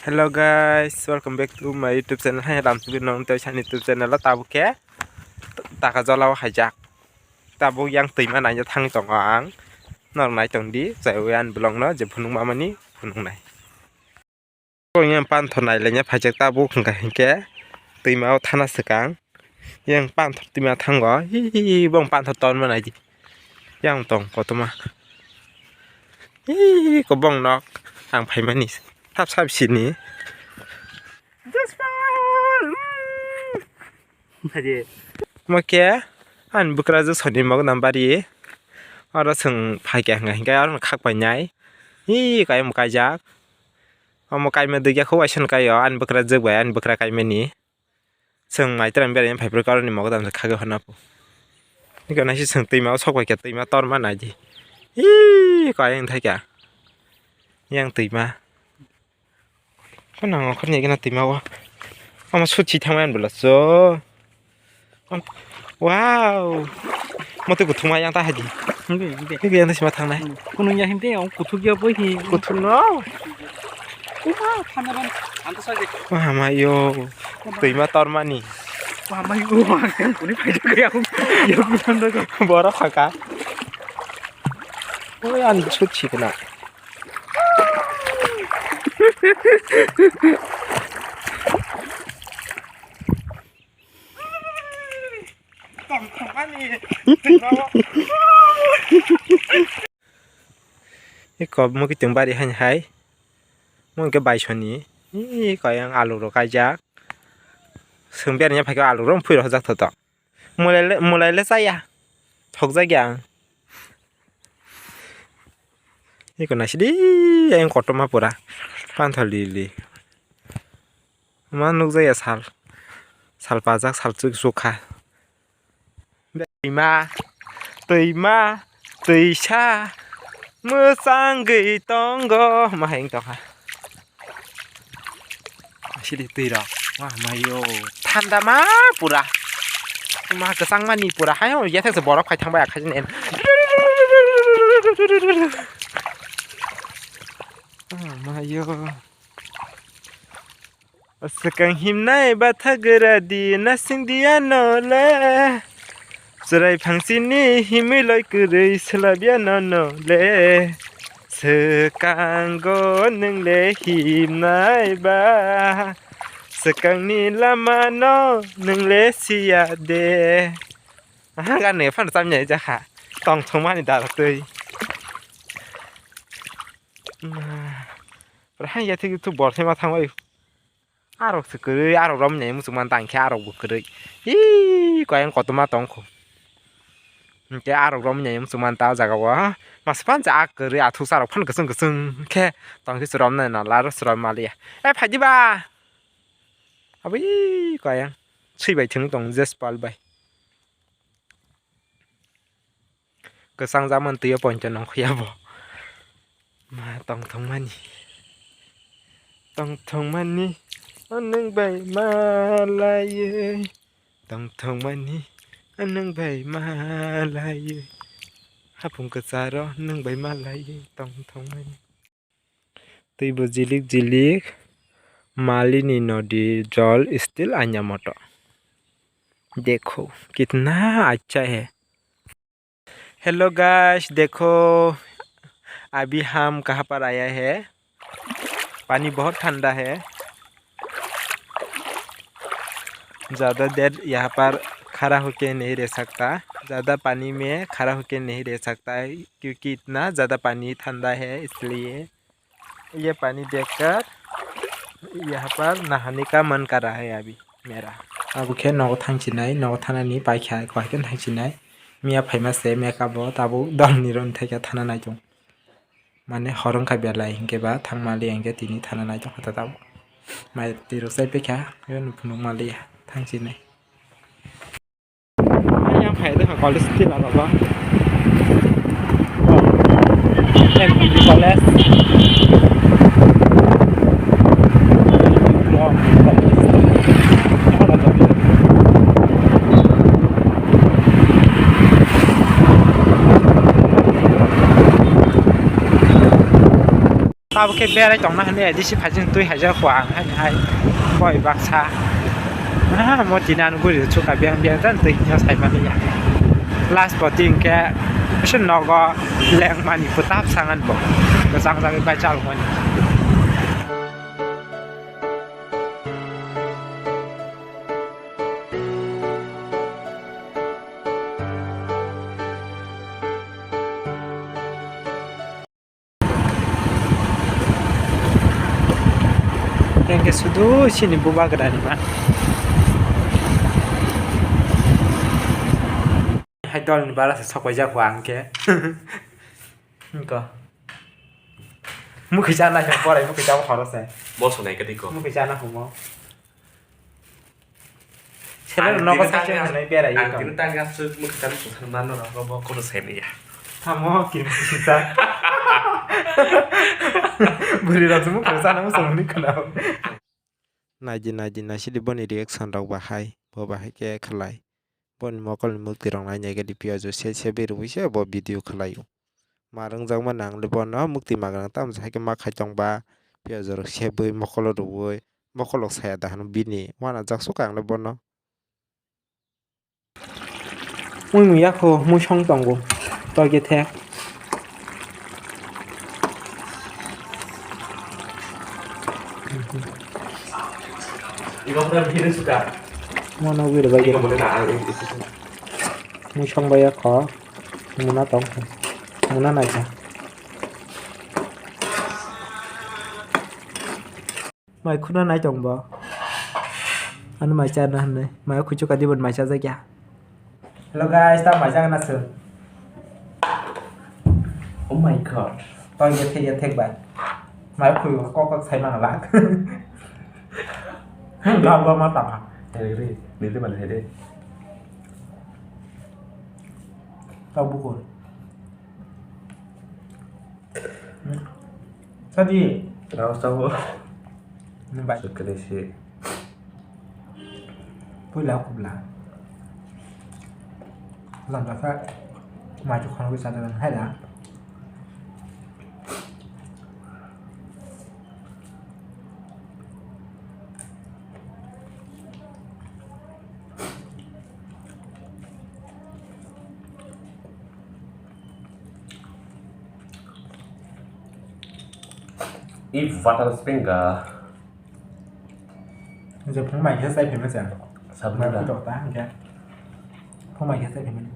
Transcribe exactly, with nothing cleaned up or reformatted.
Hello guys, welcome back to my YouTube channel. Hai ram twi nong tei sani YouTube channel o tabuk khe taka jala o haijak. Tabuk yang twima naina thangwi tongo ang. Norok nai tong di, chaiwi ani vlog no je phunuk mamani phunuk nai. Yang panthor nai lenya phaijak tabuk hwnkha hinkhe twima o thana swkang. Yang panthor twima thango. Hi, hi, hi, bong panthor ton ma nai di. Yang tong kotorma. Hi, hi, hi, kobong nok ang phaimani. Sap sap sini. Omo khe ani bwkrajwk soni mok nang bari. Oro chwng phaikha hwnkha hinkhe oro khak painai. Hi, kayam kaijak. Omo kaima dwikya kho waisa kaio ani bwkrajwk bai ani bwkra kaimani. Chwng mai twrang beraiya phaiphuru karon ni mogodam se khagwi honna pho. Niko naisi chwng twima o sok bai khe twima torma naidi. Ih, kaya wng thaikha. Yang twima. Kheno ang okhorni gana twima o. Omo sut si thangmani bwla so. Wow. Mote kuthuma yang ta haji. Hingke, hingke. Hingke yang ta sima thangnai. Kunung ya hingke, ang kuthuk ya boi hi. Kuthuk no. Uma, thanda ban. Ang to sai. Wah, ma yo. Twima tormani. Wah, ma yo. Kuni pai de ya. Ya kuthanda ko. Boro khaka. Oi, ang sut si kena. Iko mukitwng bari haini hai. Mungke baisoni. Ih, kaya ang alu rok kaijak. Seng bernya phaikhe alu rok phui rok jak thoto. Mulai le, mulai le chaya. Thokjak ya ang. Iko naisidi yang kotorma pura. Panthor lili. Ma nukjakya sal. Sal pajak, sal chuk sukha. Twima, twima, twisa mwchangwi tongo. Ma hai wng tongkha. Sidi twi rok. Wah, mayo. Thanda ma pura. Ma kwchang mani pura. Hai, yathek se borok khai thang bai akhai. Mayo. Swkang himnai bathagra di nasing di ano le. Chwrai phangsini himwi loi kwrwi swlabya nono le. Swkango nwng le himnai ba. Swkangni lamano nwng le siya de. Aha, gani phano chamya jakha. Tongthokmani dara twi. Hai ya thik tu bor thema thangbai. Arok se kwrwi, arok rom nyai muchung man tang khe arok bo kwrwi. Ih, koyang kotorma tong kho. Hwnkhe arok rom nyai muchung man ta o jaga o. Mas phan cha kwrwi athusa rok phan kwchwng kwchwng khe tong khe chwrom nai na laro chwrom maliya. Eh, phaidi ba. Abo ih koyang. Swi bai thwng tong Jespal bai. Kwchang jaman twi o pointo nongkhuya bo. Ma tongthokmani. Tongthokmani. O nwng bai malaiwi. Tongthokmani. O nwng bai malaiwi. Hapung kwcharo nwng bai malaiwi. Tongthokmani. Twi bo jilik jilik malini nodi jol still anya moto. Dekho kitna acha hai. Hello guys, dekho abhi hum kahan par aaya hai. Pani bahut thanda hai. Zyada der yahan par khada hoke nahi reh sakta. Zyada pani mein khada hoke nahi reh sakta, kyunki itna zyada pani thanda hai, isliye. Ye pani dekar yahan par nahane ka man kar raha hai abhi mera. Abo khe nogo thangchinai, nogo thanani paikha, koi khe thangchinai. Miya phaima se mekabo tabuk dol ni ron thaikha thana nai tong. Mane hor wngkha belai hinkhe ba thangmali hinkhe tini thana nai tong kha tabuk. Mai twi rok chai paikha, phunuk mali thangchinai. Yang phai de college tila rogo. M P college. Tabuk khe berai tongna hwnwi A D C phaising twi haijak kho ang haini hai boi baksa. Ah, mo tini ano guri chuka biang biang jan twi hwnyo saimani ya. Last bo twi hwnkhe bwswk nogo lengmani kwtap sangan bo. Kwchang jagwi bai chalmani. Hingke sudu sini bubagrani ma. Hai dolni bara se sokoijak bo ang khe. Hingko. Mukhi chana khe borai mukhi chabo khoro se. Bo sonai kadi ko. Mukhi chana humo. Sele nogo sakhe hwnwi berai ang tong. Tini tang gas mukhi chana sung san mano rok bo kono sai ya. Tamo kiri sita. Buri rok mukhi chana muchung ni khna. Naidi naidi naisidi boni reaction rok bahai bo bahai khe khlai. Boni mokolni mukti rok nainai khe di piyajo se se berwi se bo video khlaio. Ma rwngjakmani ang le bono mukti magrang tamo hai khe ma khai tong ba piyajo rok sebwi mokolo rwui mokol rok saya da hwnwi bini uanajak sukha ang le bono. Mui mui yakho mui song tongo toike the. Mano wiri bai gini. Mui song bai yakho. Muna tong. Muna naikha. Mai khuna nai tong bo. Ano mai chana hwnwi. Mai khuichuk kadi bo mai chajakya. Hello guys, ta mai chana sir. Oh my god. Tong ye thek ye thek bai. Mai khui kok kok sai mana lak. Gam gam ma tang. Hei re, ni le mana hei re. Tau bukur. Sadi. Rao sao. Ni bai. Sekali si. Puila kubla. Landa sa. Maju khana bisa dengan hai dah. I water spinga. Je phung mai khe sai phimani sa. Sabun mai da. Kutok ta hingke. Phung mai khe sai phimani.